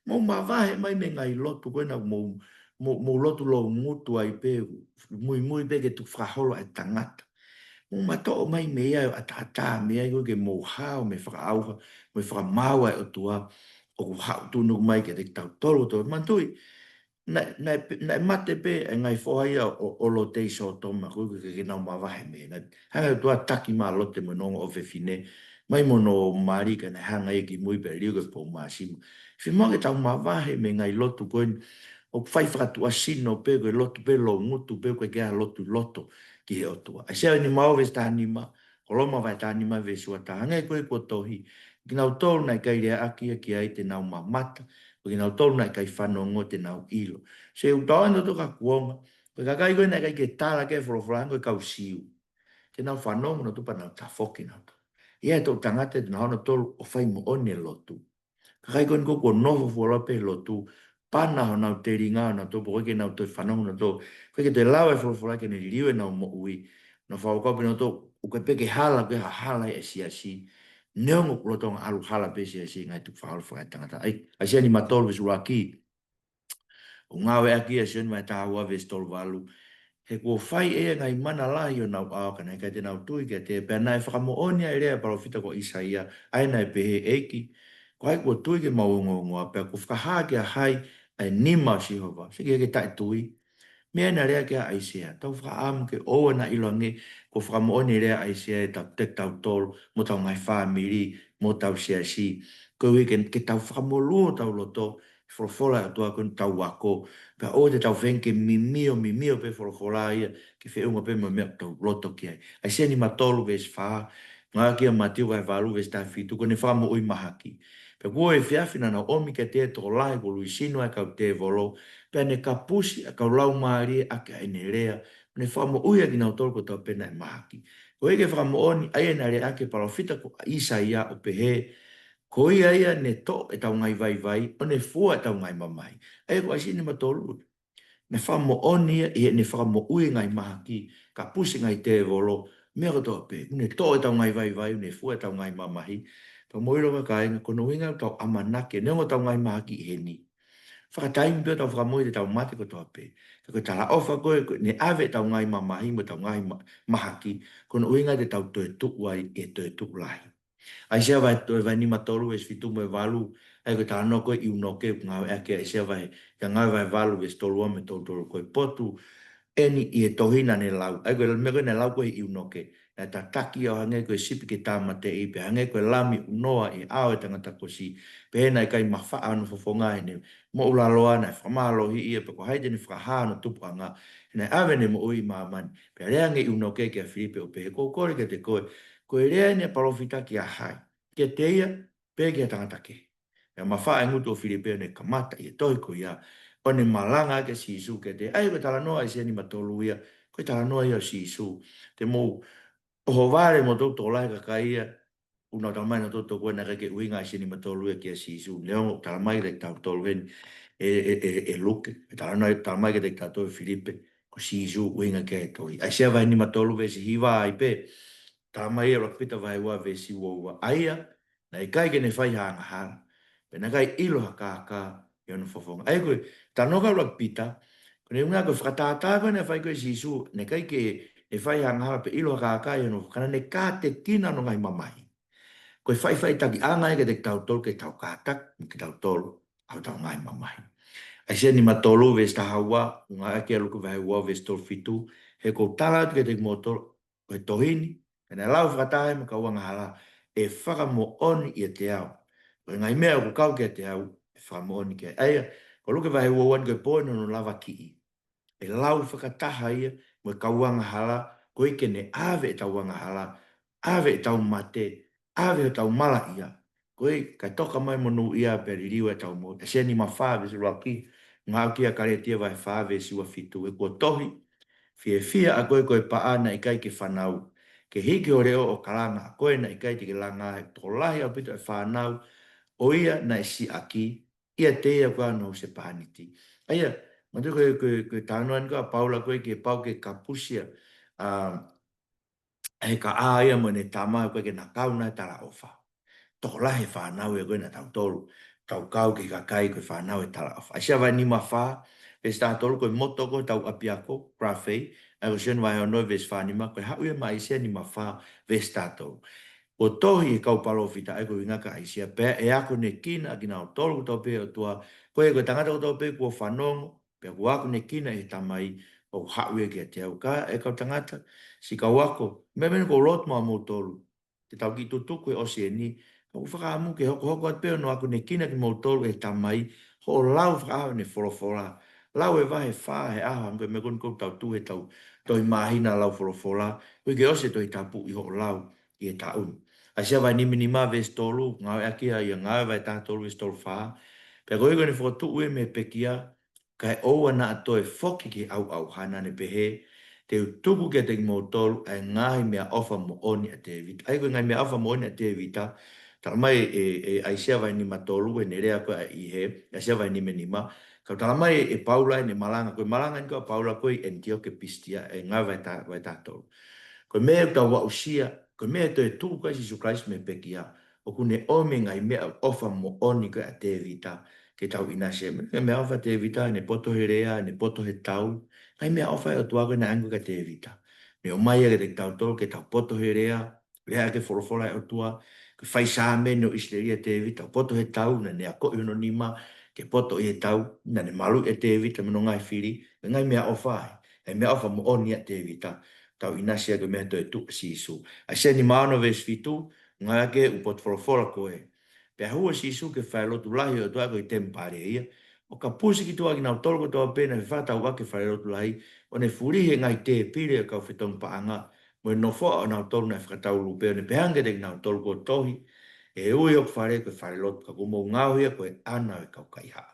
mou mavahe mai mei he ngaahi lotu ko ena mou, mou, mou lotu loungutu ai pē, muimui pē ke tukufakaholo e tangata. Mou matoʻo mai mei ai ʻo ʻataʻatā mei ai koeʻuhi ke mou hao mei he fakaʻauha, mei he fakamaau ʻa e ʻOtua, ʻoku haʻu tuʻunuku mai kiate kitautolu, to manatuʻi, naʻe, naʻe, naʻe mate pē e ngaahi foha ia ʻo, ʻo Lote ʻi Sōtoma, koeʻuhi ke, ke nau mavahe mei ai. Naʻe hanga ʻe he ʻOtua ʻo taki mai ʻa Lote mo hono ongo ʻofefine, mai mo hono mali ka naʻe hanga ia ki mui pea liu ki he pou māsima. Fiemaʻu ke tau mavahe mei he ngaahi lotu ko eni, ʻoku fai fakatuʻasino pē, ko e lotu pē loungutu pē, ʻoku ʻikai ke ʻi ai ha lotu loto ki he ʻOtua. ʻAisea nima ua veesi taha nima, ko Loma vahe taha nima veesi ua taha, hangē ko ia kuo tohi, kinautolu naʻe ʻikai leaʻaki ia ki ai te nau mamata, ko kinautolu naʻe ʻikai fanongo te nau ʻilo. Sio, ʻoku tau ʻilo ʻe kitautolu ka kuonga, ko e kakai ko ē naʻe ʻikai ke tala ki ai e folofola, ko e kau Siu. Te nau fanongo nautolu pea nau tafoki nautolu. ʻI ai e toʻu tangata te nau hanga nautolu ʻo fai moʻoni e lotu. Kakai ko eni ko ē kuo nofo fuoloa pē he lotu, pana honau telinga, honau topo, ʻoku ʻikai ke nau toe fanongo nautolu. ʻOku ʻikai ke toe lava e folofola ke ne liliu ʻenau moʻui. Nau fakakaukau pē nautolu, ʻoku ʻikai pē ke hala, ʻikai ha hala e siasi. Neongo ʻoku lolotonga ʻalu hala pē siasi, ngaahi tukufakaholo fakaetangata. ʻAi, ʻAisea nima tolu veesi ʻuluaki. ʻOku ngāueʻaki ia ʻi Sione vahe taha ua veesi tolu valu. He kuo fai ʻe ia e ngaahi mana lahi ʻi honau ʻao ka naʻe ʻikai te nau tui kiate ia, pea naʻe fakamoʻoni ʻa e lea ʻa e palōfita ko ʻĪsaia, ʻa ia naʻe pehē, ʻEiki, ko hai kuo tui ke mau ongoongoa, pea kuo fakahā kia hai ʻa e nima ʻo Sihova. Sio ki he taʻetui. Meʻa naʻe lea ki ai ʻa ʻAisea, tau fakaʻamu ke ʻoua naʻa ʻiloange, kuo fakamoʻoni e lea ʻa ʻAisea ʻiate kitautolu, mo hotau ngaahi fāmili, mo hotau siasi. Koeʻuhi ke, ke tau fakamolū hotau loto, folofola ʻa e ʻOtua ko eni ʻoku tau ako, pea ʻoua te tau feinga ke mimio, mimio pē folofola ia, ke feʻunga pē mo e meʻa ʻoku tau loto ki ai. ʻAisea nima tolu veesi fā, ngāueʻaki ʻia Mātiu vahe valu veesi taha fitu, ko ʻene fakamoʻui mahaki. Pea kuo ʻi he efiafi naʻa nau ʻomi kiate ia e tokolahi kuo ui sino ʻa e kau tēvolo, pea ne kapusi ʻa e kau laumālie ʻaki ʻa ʻene lea, ʻo ne fakamoʻui ʻa kinautolu kotoa pē naʻe mahaki. Koeʻuhi ke fakamoʻoni ʻa ia naʻe leaʻaki ʻe he palōfita ko ʻĪsaia ʻo pehē, ko ia ia ne toʻo ʻetau ngaahi vaivai, ʻo ne fua ʻetau ngaahi mamahi. ʻA ia ko ʻAisea nima tolu. Ne fakamoʻoni ia ʻi heʻene fakamoʻui e ngaahi mahaki, kapusi e ngaahi tēvolo, meʻa kotoa pē. ʻO ne toʻo ʻetau ngaahi vaivai, ʻo ne fua ʻetau ngaahi mamahi. Pea mou ʻilo kāinga, ko hono ʻuhinga ʻoku tau ʻamanaki, neongo ʻetau ngaahi mahaki ʻi heni. Fakataimi pē ʻo tau fakamoʻui te tau mate kotoa pē. Ka ko e talaʻofa ko ē, ko ʻene ʻave ʻetau ngaahi mamahi, mo ʻetau ngaahi ma-, mahaki, ko hono ʻuhinga te tau toetuʻu ai ʻi he toetuʻu lahi. ʻAisea vahe, vahe nima tolu, veesi fitu mo e valu, ʻa ia ko e talanoa ko ē ʻi ʻIunoke, ʻoku ngāueʻaki ʻa ʻAisea vahe, ʻa ia ngāue vahe valu, veesi tolu ua mo e tolu tolu, ko e potu eni ʻi he tohi naʻa ne lau. ʻA ia ko e meʻa ko ē naʻe lau ko ē ʻi ʻIunoke, naʻe tataki ia ʻo hangē ko e sipi ke tāmateʻi, pea hangē ko e lami ʻoku noa ʻi he ʻao ʻo e tangata kosi, pea naʻe ʻikai mafaʻa hono fofonga heʻene moʻulaloa, naʻe fakamālohiʻi ia, pea ko hai te ne fakahā hono tupuʻanga, he naʻe ʻave ʻene moʻui ʻi māmani. Pea lea ange ʻa ʻIunoke kia Filipe ʻo pehē, ʻoku ou kole kiate koe, ko e lea eni ʻa e palōfita kia hai? Kiate ia, pe ki ha tangata kehe? Pea mafaʻa e ngutu ʻo Filipe ʻo ne kamata ʻi he tohi ko ia, ʻo ne malanga kia Sīsū kiate ia. ʻA ia ko e talanoa ʻAisea nima tolu ia, ko e talanoa ia ʻo Sīsū. Te mou ʻohovale mo e tokolahi e kakai ia, ʻoku nau talamai ʻe nautolu ko ē naʻe ʻikai ke ʻuhinga ʻa ʻAisea nima tolu ia kia Sīsū. Neongo ʻoku talamai kiate kitautolu heni ʻe, ʻe, ʻe, ʻe Luke, ʻe talanoa, talamai kiate kitautolu ʻe Filipe, ko Sīsū ʻoku ʻuhinga ki ai e tohi. ʻAisea vahe nima tolu veesi hiva ai pē, talamai ʻe ʻuluaki Pita vahe ua veesi ua ua. ʻA ia, naʻe ʻikai ke ne fai ha angahala, pea naʻe ʻikai ʻilo ha kākā ʻi hono fofonga. ʻA ia ko e talanoa ko ē ʻa ʻuluaki Pita, ko hono ʻuhinga ko e fakatātā ko ē naʻe fai ko ē ʻe Sīsū, naʻe ʻikai ke ne fai ha angahala pe ʻilo ha kākā ʻi hono fofonga, ka naʻa ne kātekina hono ngaahi mamahi. Ko e faʻifaʻitakiʻanga ia kiate kitautolu ke tau kātaki mo kitautolu ʻa hotau ngaahi mamahi. ʻAisea nima tolu veesi taha ua, ngāueʻaki ʻia Luke vahe ua veesi tolu fitu, he ʻoku ou tala atu kiate kimoutolu, ko e tohi ni, pea naʻe lau fakataha ia mo e kau angahala, ʻe fakamoʻoni ʻiate au. Ko e ngaahi meʻa ʻoku kau kiate au, ʻe fakamoʻoni ki ai. ʻA ia, ko Luke vahe ua ua ni ko e poini hono lavakiʻi. ʻE lau fakataha ia mo e kau angahala, koeʻuhi ke ne ʻave ʻetau angahala, ʻave ʻetau mate, ʻave hotau malaʻia, Ko ia, kae toka mai monūʻia pea liliu ʻetau moʻui. ʻAisea nima fā veesi ʻuluaki, ngāueʻaki ʻa Kalētia vahe fā veesi ua fitu, he kuo tohi, fiefia ʻa koe ko e paʻa naʻe ʻikai ke fanau, ke hiki ho leʻo ʻo kalanga ʻa koe naʻe ʻikai te ke langa, he tokolahi ʻaupito e fānau ʻo ia naʻe siʻaki, ʻiate ia ko hono husepāniti. ʻA ia, manatuʻi ko e, ko e, ko e talanoa eni ko ē ʻa Paula ko ē ke pau ke kapusi ʻa, ʻa, he kaʻā ia mo ʻene tama ko ē ke na kau ʻi he talaʻofa. Tokolahi e fānau ia ko ē naʻa tautolu, tau kau ki he kakai ko e fānau e talaʻofa. ʻAisea vahe nima fā, veesi taha tolu, ko e moto ko ē ʻetau ʻapiako, graphe, ʻa ia ko Sione vahe ono veesi fā nima, ko e haʻu ia mei ʻAisea nima fā veesi taha tolu. Kuo tohi ʻe he kau palōfita, ʻa ia ko e ʻuhinga kia ʻAisea, pea ʻe akonekina ʻa kinautolu kotoa pē ʻe he ʻOtua, ko e, ko e tangata kotoa pē kuo fanongo, pea kuo akonekina ʻe he Tamai, ʻoku haʻu ia kiate au. Ka, ʻe kau tangata, siʻi kau ako, meimei ʻoku ou lotu maʻamoutolu, te tau kiʻi tutuku he ʻosi eni, ka ʻoku ou fakaʻamu ke hokohoko atu pē hono akonekina kimoutolu ʻe he Tamai, hoʻo lau fakaʻaho ʻene folofola. Lau e vahe fā he ʻaho, hangē ko e meʻa ko eni ʻoku tau tuʻu he ʻetau tohi māhina lau folofola, koeʻuhi ke ʻosi e Tohi Tapu ʻi hoʻo lau ʻi he taʻu ni. ʻAisea vahe nima nima veesi tolu, ngāueʻaki ia ʻi he Ngāue vahe taha tolu veesi tolu fā. Pea koeʻuhi ko ʻene fokotuʻu ia mei he pekia, kae ʻoua naʻa toe foki ki he ʻauʻauha, naʻa ne pehē, te u tuku kiate kimoutolu ʻa e ngaahi meʻaʻofa moʻoni ʻa Tēvita. ʻA ia ko e ngaahi meʻaʻofa moʻoni ʻa Tēvita, talamai ʻe, ʻe ʻAisea vahe nima tolu, ʻene lea ko ē ʻi he, ʻAisea vahe nima nima. Ka ʻoku talamai ʻe Paula ʻene malanga, ko e malanga eni ko ē ʻa Paula ko ē ʻi ʻAniteoke Pisitia, ʻi he Ngāue vahe taha, vahe taha tolu. Ko e meʻa ʻoku tau aʻusia, ko e meʻa ʻe toe tuku ai ʻa Sīsū Kalaisi mei he pekia, ʻoku ne ʻomi e ngaahi meʻaʻofa moʻoni ko ē ʻa Tēvita, ke tau ʻinasi ai. Meʻaʻofa ʻa Tēvita, ʻene poto he lea, ʻene poto he tau. Ngaahi meʻaʻofa ʻa e ʻOtua ko ē naʻe ʻange kia Tēvita. Ne ʻomai ia kiate kitautolu ke tau poto he lea, lea ʻaki e folofola ʻa e ʻOtua, ko e fai Saame ʻo ʻIsileli ʻa Tēvita, poto he tau, naʻa ne akoʻi hono nima ke poto ʻi he tau, naʻa ne maluʻi ʻa Tēvita mei hono ngaahi fili, ko e ngaahi meʻaʻofa ia, ngaahi meʻaʻofa moʻoni ʻa Tēvita, tau ʻinasi ai ko e meʻa ʻe toe tuku ʻa Sīsū. ʻAisea nima ono veesi fitu, ngāueʻaki e ʻū potu folofola ko ē. Pea hū ʻa Sīsū ki he falelotu lahi ʻo e ʻOtua, ko e temipale ia, ʻo kapusi ki tuʻa kinautolu kotoa pē naʻe fefakatauʻaki ki he falelotu lahi, ʻo ne fulihi e ngaahi tēpile ʻo e kau fetongi paʻanga, mo e nofoʻa ʻo kinautolu naʻe fakataulupe, ʻo ne pehē ange kiate kinautolu, kuo tohi, ʻe ui hoku fale ko e falelotu, ka kuo mou ngaohi ia ko e ʻana ʻo e kau kaihaʻa.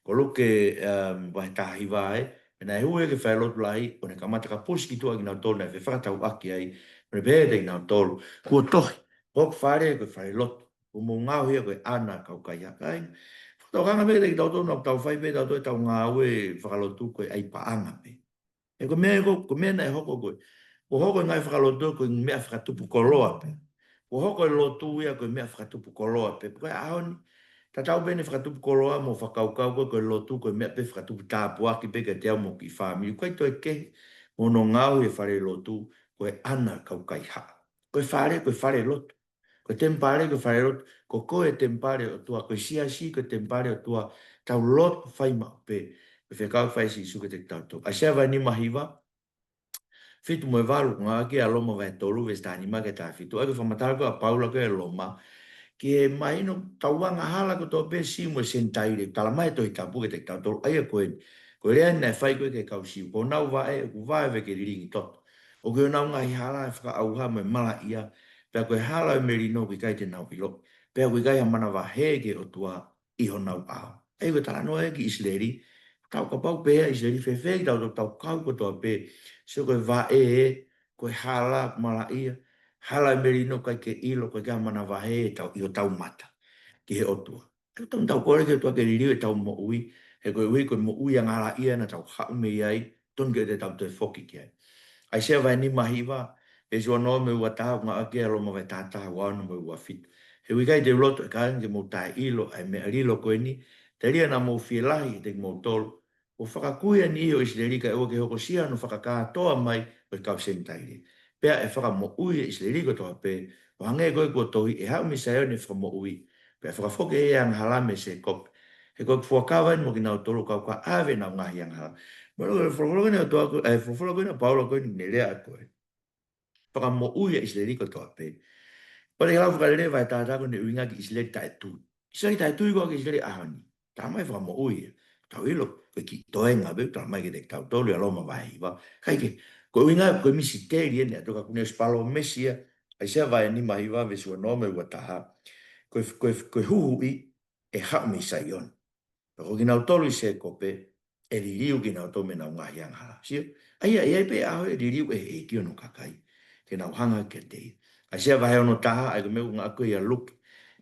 Ko Luke, um, vahe taha hiva ē, pea naʻe hū ia ki he falelotu lahi, ʻo ne kamata kapusi ki tuʻa kinautolu naʻe fefakatauʻaki ai, ʻo ne pehē kiate kinautolu, kuo tohi, hoku fale ko e falelotu, kuo mou ngaohi ia ko e ʻana ʻo e kau kaihaʻa. Kāinga, fakatokanga pē kiate kitautolu, naʻa tau fai pē tautolu ʻetau ngāue fakalotu ko e ʻai paʻanga pē. He ko e meʻa ko, ko e meʻa naʻe hoko ko ē, kuo hoko e ngaahi fakalotu ko e meʻa fakatupu koloa pē. Kuo hoko e lotu ia ko e meʻa fakatupu koloa pē. Ko e ʻaho ni, tatau pē ʻene fakatupu koloa mo e fakakaukau ko ē, ko e lotu ko e meʻa pē fakatupu tāpuaki pē kiate au mo e kiʻi fāmili. ʻOku ʻikai toe kehe mo hono ngaohi e falelotu ko e ʻana ʻo e kau kaihaʻa. Ko e fale, ko e falelotu. Ko e temipale ko e falelotu, ko koe e temipale ʻo e ʻOtua, ko e siasi ko e temipale ʻo e ʻOtua, tau lotu fai maʻu pē, ko e fekau fai ʻe Sīsū kiate kitautolu. ʻAisea vahe nima hiva, fitu mo e valu, ngāueʻaki ʻa Loma vahe tolu, veesi taha nima ki he taha fitu, ʻa ia ko e fakamatala ko ē ʻa Paula ki he Loma, ki he mahino tau angahala kotoa pē Siu mo e Senitaile, talamai ʻe he Tohi Tapu kiate kitautolu, ʻa ia ko eni, ko e lea naʻe fai ko ē ki he kau Siu, ko honau vaʻe, ʻoku vaevae ke lilingi toto. ʻOku ʻi honau ngaahi hala e fakaʻauha mo e malaʻia, pea ko e hala ʻo e melino ʻoku ʻikai te nau ʻilo, pea ʻoku ʻikai ha manavahē ki he ʻOtua ʻi honau ʻao. ʻA ia ko e talanoa ia ki ʻIsileli, tau kapau pē ʻa ʻIsileli fēfē, tau, tau, tau kau kotoa pē, sio ko e vaʻe ē, ko e hala malaʻia, hala ʻo e melino ʻikai ke ʻilo, ʻoku ʻikai ha manavahē ʻi hotau, ʻi hotau mata ki he ʻOtua. Tau, tau, tau kole ki he ʻOtua ke liliu ʻetau moʻui, he koeʻuhi ko e moʻui angalaʻia naʻa tau haʻu mei ai, tonu ke te tau toe foki ki ai. ʻAisea vahe nima hiva, veesi ua noa mo e ua taha, ngāueʻaki ʻa Loma vahe taha taha, ua ono mo e ua fitu. He ʻoku ʻikai te u loto ʻe kāinga ke mou taʻeʻilo ʻa e meʻa lilo ko eni, telia naʻa mou fielahi ʻiate kimoutolu, ʻo fakakui ʻa e niʻihi ʻo ʻIsileli kae ʻoua ke hokosia hono fakakātoa mai ʻo e kau Senitaile. Pea ʻe fakamoʻui ʻa ʻIsileli kotoa pē, ʻo hangē ko e kuo tohi, ʻe haʻu mei Saione ʻa e Fakamoʻui, pea ʻe fakafoki ʻa e angahala mei Sēkope. He ko ʻeku fuakava eni mo kinautolu, ka u ka ʻave ʻenau ngaahi angahala. Mo e folofola ko eni ʻa e ʻOtua ko ē, ʻa e folofola ko eni ʻa Paula ko eni, ne lea ko ē. Fakamoʻui ʻa ʻIsileli kotoa pē. Pea ʻi he lau fakalele vahe taha taha ko ē ne ʻuhinga ki ʻIsileli taʻetui. ʻIsileli taʻetui ko ē ki ʻIsileli ʻaho ni. Talamai fakamoʻui ia. Tau ʻilo, ko e kiʻi toenga pē, talamai kiate kitautolu ʻia Loma vahe hiva. Kae kehe, ko e ʻuhinga, ko e misiteli eni ʻa e ʻOtua ka ʻoku ne ʻosi palōmesi ia. ʻAisea vahe nima hiva, veesi ua noa mo e ua taha. ko e, ko e, ko e huhuʻi ʻe haʻu mei Saione. Pea ko kinautolu ʻi Sēkope, ʻe liliu kinautolu mei heʻenau ngaahi angahala. Sio, ʻa ia, ʻe ʻi ai pē ʻaho ʻe liliu ʻe he ʻEiki hono kakai ke nau hanga kiate ia. ʻAisea vahe ono taha, ʻa ia ko e meʻa ʻoku ngāueʻaki ʻia Luke.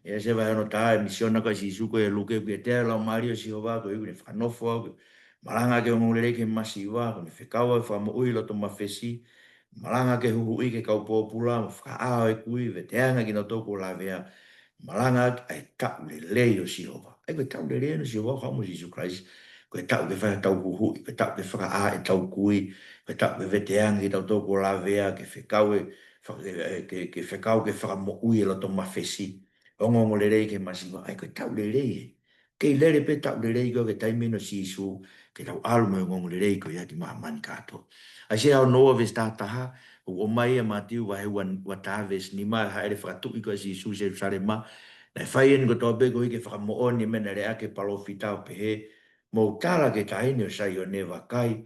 ʻI ʻAisea vahe ono taha, ʻa e misiona ko ē ʻa Sīsū ko ē ʻia Luke, ʻoku ʻiate ia e Laumālie ʻo Sihova, ko ia ʻoku ne fakanofo au, ʻoku ne malanga ʻaki e ongoongolelei ki he masiva, ʻoku ne fekau au ʻi he fakamoʻui loto mafesi, malanga ʻaki e huhuʻi ki he kau pōpula, mo fakaʻā ʻa e kui, veteange kinautolu kuo lavea, malanga ʻaki ʻa e taʻu lelei ʻo Sihova. ʻA ia ko e taʻu lelei ʻo Sihova, ʻoku haʻu mo Sīsū Kalaisi, ko e taʻu ke fai ʻetau huhuʻi, ko e taʻu ke fakaʻā ʻetau kui, ko e taʻu ke veteange kitautolu kuo lavea, ke fekau e, fa-, e, e, ke, ke fekau ke fakamoʻui e loto mafesi, ongoongolelei ki he masiva, ʻa ia ko e taʻu lelei ē. Kei lele pē taʻu lelei ko ē ki he taimi ni ʻo Sīsū, ke tau ʻalu mo e ongoongolelei ko ia ki māmani kātoa. ʻAisea ono ua veesi taha taha, ʻoku ʻomai ʻia Mātiu vahe ua, ua taha veesi nima, hāʻele fakatuʻi ko ē ʻa Sīsū ʻi Selusalema, naʻe fai eni kotoa pē koeʻuhi ke fakamoʻoni e meʻa naʻe lea ʻaki ʻe he palōfita ʻo pehē, mou tala ki he taʻahine ʻo Saione, vakai,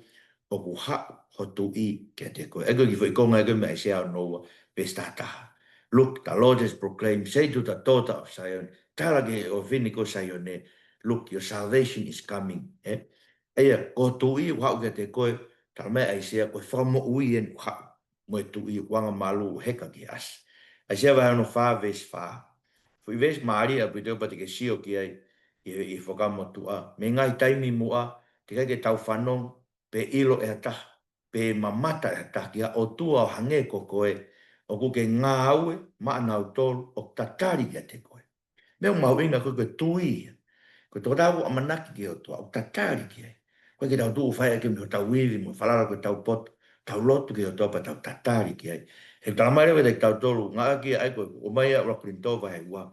ʻoku haʻu ho tuʻi kiate koe. ʻA ia ko e kiʻi foʻi konga ia ko ē mei ʻAisea ono ua veesi taha taha. Look, the Lord has proclaimed, say to the daughter of Zion, tala ki he ʻofefine ko Saione, look, your salvation is coming. Ē? ʻA ia, ko ho tuʻi ʻoku haʻu kiate koe, talamai ʻe ʻAisea, ko e fakamoʻui eni ʻoku haʻu, mo e tuʻi ʻoku angamalū ʻo heka ki he ʻasi. ʻAisea vahe ono fā veesi fā. Foʻi veesi mālie ʻaupito pea te ke sio ki ai ʻi he, ʻi he Fuakava Motuʻa. Mei he ngaahi taimi muʻa, teʻeki ai ke tau fanongo, pe ʻilo ʻe ha taha, pe mamata ʻe ha taha ki ha ʻOtua ʻo hangē ko koe, ʻoku ke ngāue maʻanautolu ʻoku tatali kiate koe. Meʻa ʻoku mahuʻinga ko ē ko e tuʻi ia. Ko e tokotaha ʻoku ʻamanaki ki he ʻOtua, ʻoku tatali ki ai. ʻOku ʻikai ke tau tuʻu ʻo fai ʻaki ʻemau tau ivi mo e falala ko ʻetau poto, tau lotu ki he ʻOtua pea tau tatali ki ai. He talamai leva kiate kitautolu, ngāueʻaki ʻa ia ko e ʻomai ʻa e ʻuluaki Kolinitō vahe ua.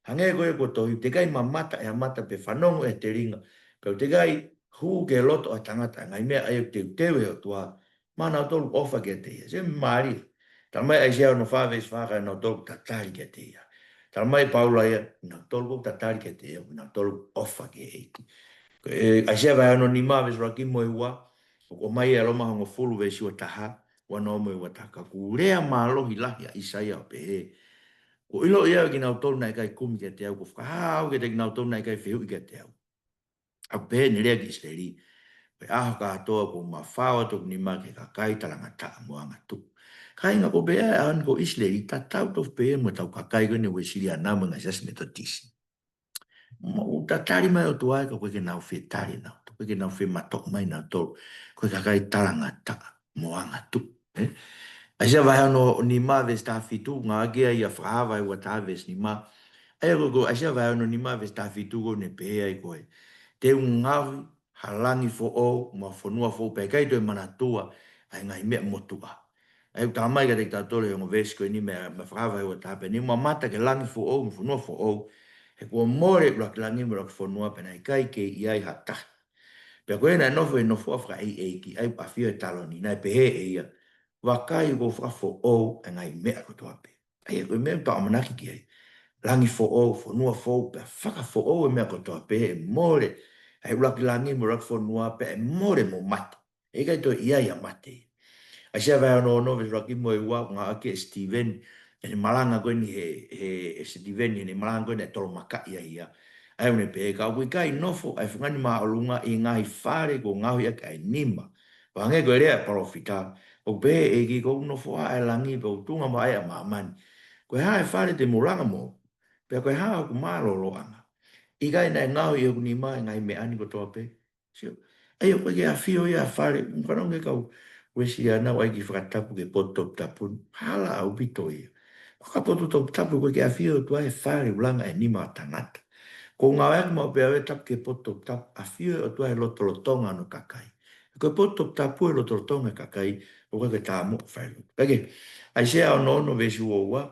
Hangē ko ia kuo tohi, teʻeki ai mamata ʻe ha mata pe fanongo ʻe ha telinga, pea teʻeki ai hū ki he loto ʻo ha tangata ʻa e ngaahi meʻa ʻa ia ʻoku teuteu ʻe he ʻOtua maʻanautolu ʻoku ʻofa kiate ia. Sio, mālie. Talamai ʻe ʻAisea ono fā veesi fā, ko kinautolu ʻoku tatali kiate ia. Talamai ʻe Paula ia, kinautolu ʻoku tatali kiate ia, kinautolu ʻoku ʻofa ki he ʻEiki. Ko e ʻAisea vahe ono nima veesi ʻuluaki mo e ua, ʻoku ʻomai ʻe Loma hongofulu veesi ua taha, ua noa mo e ua taha, ka ʻoku lea mālohi lahi ʻa ʻĪsaia ʻo pehē, kuo ʻiloʻi ʻe au ʻa kinautolu naʻe ʻikai kumi kiate au, kuo fakahā au kiate kinautolu naʻe ʻikai fehuʻi kiate au. ʻOku pehē ʻene lea ki ʻIsileli, ko e ʻaho kātoa kuo u mafao atu hoku nima ki he kakai talangataʻa mo angatuʻu. Kāinga, ko e pehē ʻa e ʻaho ni ko ʻIsileli, tatau tofu pē ia mo ʻetau kakai ko eni Uēsiliana mo e ngaahi siasi Metotisi. Mo ʻoku tatali mai e ʻOtua ia ka ʻoku ʻikai ke nau fie tali nautolu, ʻoku ʻikai ke nau fie matoʻo mai nautolu ko e kakai talangataʻa mo angatuʻu, ē? ʻAisea vahe ono nima veesi taha fitu, ngāueʻaki ia ʻia Fakahā vahe ua taha veesi nima. ʻA ia ko, ko ʻAisea vahe ono nima veesi taha fitu ko ē ʻoku ne pehē ai ko ē, te u ngaohi ha langi foʻou mo ha fonua foʻou pea ʻikai toe manatua ʻa e ngaahi meʻa motuʻa. ʻA ia ʻoku talamai kiate kitautolu ʻe he ongo veesi ko eni mei, mei Fakahā vahe ua taha pē, naʻa ku mamata ki he langi foʻou mo e fonua foʻou, he kuo mole e ʻuluaki langi mo e ʻuluaki fonua pea naʻe ʻikai kei ʻi ai ha taha. Pea ko ia naʻe nofo ʻi he nofoʻa fakaʻeiʻeiki, ʻa ia ʻoku ʻafio he taloni, naʻe pehē ʻe ia, vakai, kuo u fakafoʻou ʻa e ngaahi meʻa kotoa pē. ʻA ia ko e meʻa ʻoku tau ʻamanaki ki ai. Langi foʻou, fonua foʻou, pea fakafoʻou e meʻa kotoa pē, ʻe mole ʻa e ʻuluaki langi mo e ʻuluaki fonua, pea ʻe mole mo mate. ʻE ʻikai toe ʻi ai ha mate. ʻAisea vahe ono ono veesi ʻuluaki mo e ua, ngāueʻaki ʻe Sitīveni ʻene malanga ko eni he, he, ʻe Sitīveni ʻene malanga ko eni ʻa e tolomakaʻi ʻa ia. ʻA ia ʻoku ne pehē, ka ʻoku ʻikai nofo ʻa e fungani māʻolunga ʻi he ngaahi fale kuo ngaohi ʻaki ʻa e nima. Pea hangē ko e lea ʻa e palōfita, ʻoku pehē ʻe he ʻEiki, kuo u nofoʻia ʻa e langi pea u tuʻunga maʻu ai ʻa māmani. Ko e hā e fale te mou langa mo, pea ko e hā hoku mālōlōʻanga? ʻIkai naʻe ngaohi ʻe hoku nima e ngaahi meʻa ni kotoa pē? Sio. ʻA ia ʻoku ʻikai ke ʻafio ia ʻa e fale, ʻoku fanongo e kau Uēsiliana ʻoku ʻai e kiʻi fakatapu ki he potu toputapu. Hala ʻaupito ia. Ko e kau potu toputapu ʻoku ʻikai ke ʻafio e ʻOtua he fale ʻoku langa ʻe he nima ʻo e tangata. Ko e ngāueʻaki maʻu pē ʻa e tapu ki he potu toputapu, ʻafio e ʻOtua he lotolotonga hono kakai. Ko e potu toputapu he lotolotonga e kakai, ʻoku ʻikai ke tāmuʻa fai lotu. Kae kehe, ʻAisea ono ono veesi ua ua,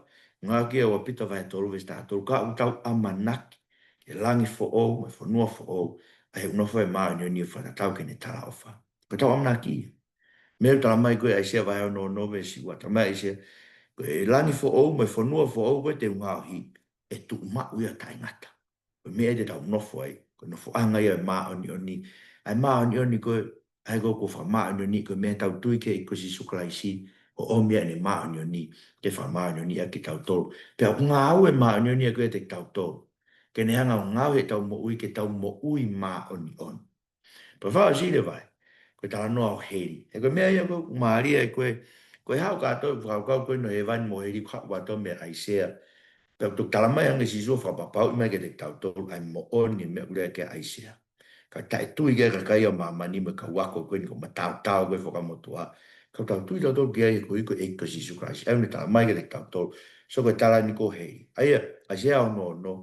ngāueʻaki ʻe ua Pita vahe tolu veesi taha tolu, ka ʻoku tau ʻamanaki ki he langi foʻou mo e fonua foʻou, ʻa ia ʻoku nofo ai e māʻoniʻoni ʻo fakatatau ki heʻene talaʻofa. Ko ʻetau ʻamanaki ia. Meʻa ʻoku talamai ko ē ʻe ʻAisea vahe ono ono veesi ua, talamai ʻe ʻAisea, ko e langi foʻou mo e fonua foʻou ko ē te u ngaohi, ʻe tuʻu maʻu ia ʻo taʻengata. Ko e meʻa ia te tau nofo ai, ko e nofoʻanga ia ʻo e māʻoniʻoni. ʻA e māʻoniʻoni ko ē, ʻa ia ko ē kuo fakamāʻoniʻoniʻi, ko e meʻa ʻetau tui ki he ʻEiki ko Sīsū Kalaisi, ʻo ʻomi ʻene māʻoniʻoni ke fakamāʻoniʻoniʻi ʻaki kitautolu. Pea ʻoku ngāue māʻoniʻoni ʻa ia kiate kitautolu ke ne hanga ʻo ngāue heʻetau moʻui ke tau moʻui māʻoniʻoni. Pea fakaʻosi leva ai, ko e talanoa ʻo heli. He ko e meʻa ia ʻoku mālie ai ko e, ko e haʻu kātoa e fakakaukau ko eni ʻo hēvani mo heli ʻoku haʻu atu mei ʻAisea. Pea ʻoku talamai ange ʻe Sīsū ʻo fakapapauʻi mai kiate kitautolu ʻa e moʻoni e meʻa ʻoku lea ki ai ʻAisea. Ka taʻetui ki ai e kakai ʻo māmani mo e kau ako ko eni ko e mataotao ko e Fuakava Motuʻa. Ka tau tui tautolu ki ai he ko e ʻEiki ko Sīsū Kalaisi. ʻA ia ʻoku ne talamai kiate kitautolu. So ko e tala eni ko heli. ʻA ia, ʻAisea ono ono.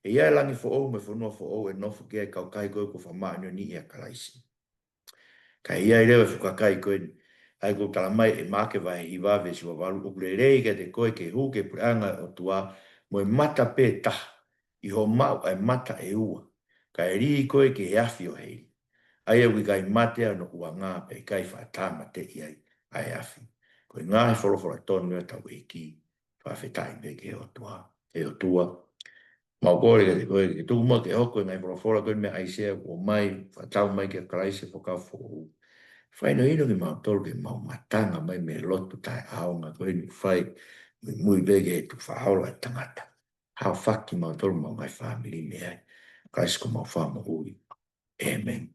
ʻE ʻi ai e langi foʻou mo e fonua foʻou ʻe nofo ki ai e kakai ko ē kuo fakamāʻoniʻoniʻi ʻia Kalaisi. Ka ʻe ʻi ai leva e fuʻu kakai ko eni. ʻA ia ʻoku talamai ʻe Maʻake vahe hiva veesi ua valu, ʻoku lelei kiate koe ke hū ki he puleʻanga ʻo e ʻOtua mo e mata pē taha, ʻi hoʻo maʻu ʻa e mata ʻe ua, kae lī koe ki he afi ʻo heli. ʻA ia ʻoku ʻikai mate ʻa hono ʻuhangá, pea ʻikai fakatāmateʻi ai ʻa e afi. Ko e ngaahi folofola tonu ia ʻa hotau ʻEiki, fakafetaʻi pē ki he ʻOtua. ʻE ʻOtua, mau kole kiate koe ke tuku muʻa ke hoko e ngaahi folofola ko eni mei ʻAisea kuo ʻomai, fakatau mai kia Kalaisi he Fuakava Foʻou. Fakahinohino kimautolu ke mau matanga mai mei he lotu taʻeʻaonga ko eni ʻoku fai muimui pē ki he tukufakaholo ʻa e tangata. Haofaki kimautolu mo e ngaahi fāmili mei ai. Kalaisi ko homau Fakamoʻui. ʻĒmeni.